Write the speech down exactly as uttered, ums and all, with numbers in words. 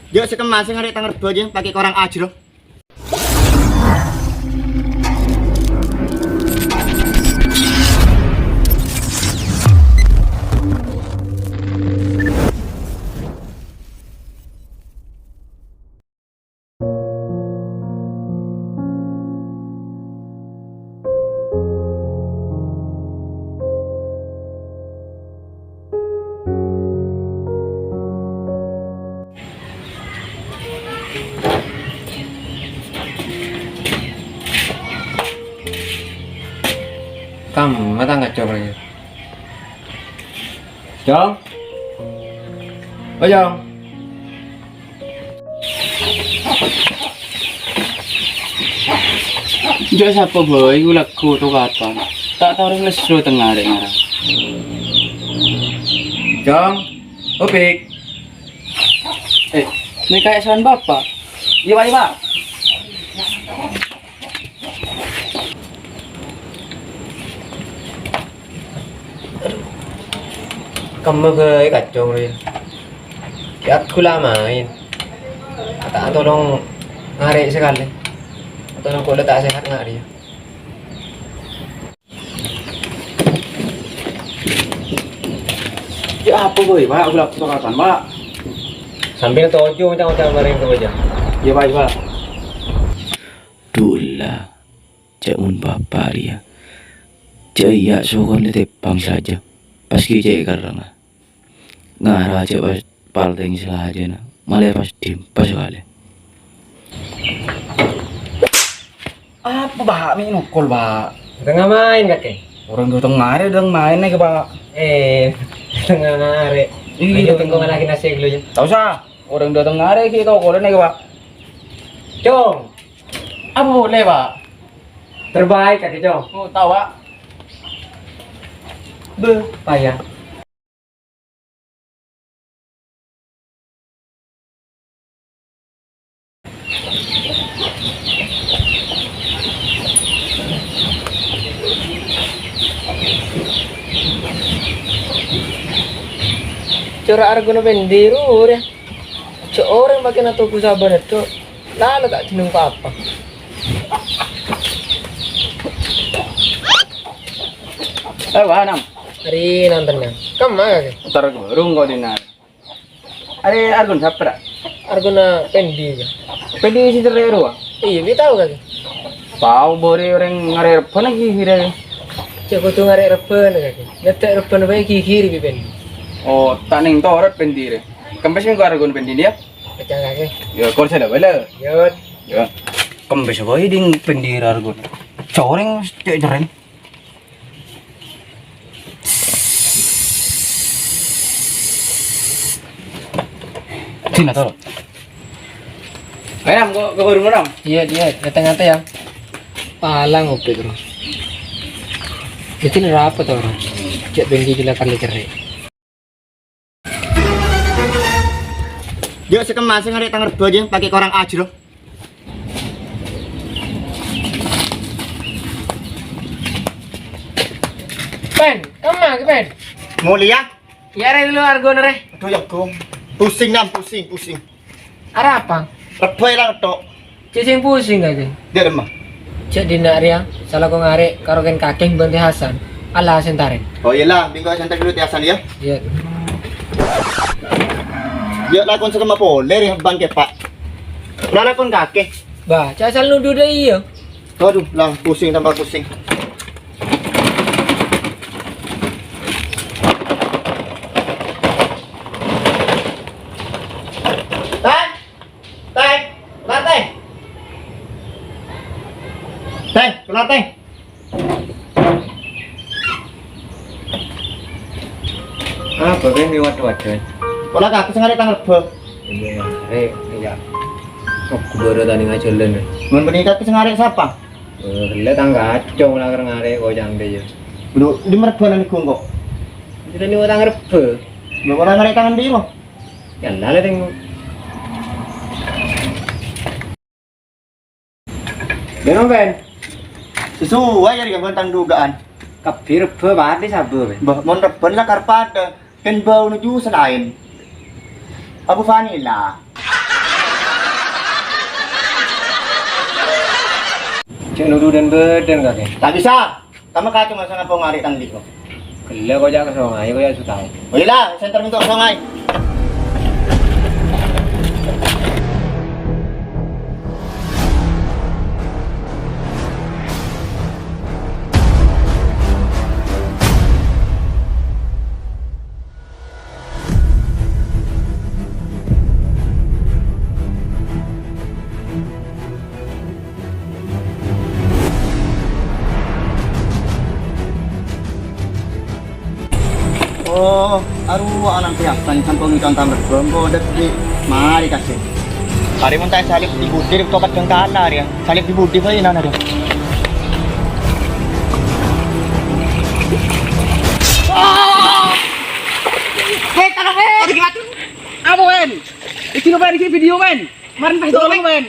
Jhâ' sakemma sè ngarè' tang rebbhâ jâ, pake korang ajhâr. Kamma tang kacco rèya. Jong. Oh, Jong. Jhâ' sapa bhâi, ghulâ ghu to katon. Ta' tao orèng lesso tengngare ngara. Jong. Opik. Eh, nèka èsowan Bapa'? Iyâ, Pak, iyâ, Pak. Kamma bhâi kacco rèya. Yâ, ghulâ maèn. Ta' tolong ngarè' sakalè. Tolong kaulâ ta' sehat nga' rèya. Yâ, apa bhâi, Pak? Ghulâ katokan, Pak. Sambil toju' ngoca-ngoca marèng ka bâjâ. Iyâ, Pak, iyâ, Pak. Dullah, jhâ' mon Bapa' rèya. Jhâ' iyâ sokona tepang sajâ. Pas ghi' cè' kerrang. Ngara jhâ' pas paltèng salajâna. Malè pas dimpa sakalè. Apa, Pak? Mè' nokol, Pak? Tengnga maèn, kakè. Orèng dâteng arè, dâteng maèn nèka, Pak. Eh, tengnga arè. Iyâ, ayo, tengnga. Tengko ngalagi nasi dulu, ya. Ta' osa. Orèng dâteng arè ghi' tokolla nèka, Pak. Cong. Apa boleh, Pak? Terbaik, kakè, Cong. Oh, tao, Pak. Beh, payah. Cora' argona pendhi ro, rè? Jhâ' orèng makè natobu sabâna, Dok. Lala ta' dineng pa-apa. Eh, wah, Nam. Ari nonton, Nam. Kemma, kakè? Entar ke warung kok, Dinar. Arè argon sapa, Ra? Argona pendhi, ya. Pendhi sè cerrè' rowa? Iyâ, bi' tao, kakè. Tao, bâri' orèng ngarè' rebbhâna ghighir. Jhâ' kodhu ngarè' rebbhâna, kakè. Nyeddhâ' rebbhâna bhâi ghighir bi' pendhi. Oh, ta' nèng torot pendhi rè. Kempes mèngko argon pendhi, ya? Pecah, kakè. Ya, kor sada bala. Yot. Ya. Kempes bhâi ding pendhi argon. Corèng cè' cerrèng. Sini, Tol. Ayo, Nam, kok ke warung, Nam? Iyâ, iyâ, ngatè-ngatè, ya. Palang ngopi terus. Jadi napa, Tol? Cek bengki gila kali cerai. Jhâ' sakemma sè ngarè' tang rebbhâ jâ, pake korang ajhâr. Pen, kemma, Pen? Molèya? Iyâ, rè, lu argona, rè. Aduh, ya, Gong. Pusing, Nam, pusing, pusing. Arapa? Rebbhâ èlang tok. Cè' sè pusing kakè. Dâ' remma. Cè' dinna' rèya, salako ngarè' karo kèng kakè bân Tè Hasan. Allah sè entarè. Oh, iyâ, La, bingko sè entar dulu Tè Hasan, ya. Iyâ. Ya, lakon sakemma polè rè, bân kè, Pak. La lakon kakè. Bah, cè' asal nuduh dâ' iyâ. Aduh, La, pusing tambah pusing. Tèng! Tèng! Keluar, Tèng! Tèng! Keluar, Tèng! Apa, Bèn, liwat-liwat, Bèn? Pola kakè sè ngarè' tang rebbhâ. Iyâ, Rè, iyâ. Kok buru tani ngajhâlân, Rè. Mon bânnè kakè sè ngarè' sapa? Eh, ghellâ' tang kacong la ngarè' koca'na, yâ. Bro, dimma rebbhâna nèko engko'? Jârèya nèko tang rebbhâ. Lho, ora ngarè' tang endi, Bro? Yâ, la, la, tèng. Bèn, Bèn. Sesuai jârèya bân tang dugaan. Kabbhi rebbhâ padâ sabâ, Bèn. Bah, mon rebbhâ la kar padâ. Kan bau nuju selain Abu Vanilla. Cè' nudu dân-bâdân kakè. Ta' bisa. Tama kacung asal apa ngari tang diko. Ghellâ' kok jhâ' ka songay, kok jhâ' su tao. Oh, iyâ la, senter mentok songay. Oh, arowa anan pèyasan sampon conta merbâ, engko' dhâddhi marè kasè. Arè mon ta' èsalib è budi, rè, tobat dhângkana, rè. Salib è budi bhâi, nana, rè. Weh, tolong, weh. Apa, Wen? Iki lho, Wen, iki video, Wen. Kemarin pas tolong, Wen.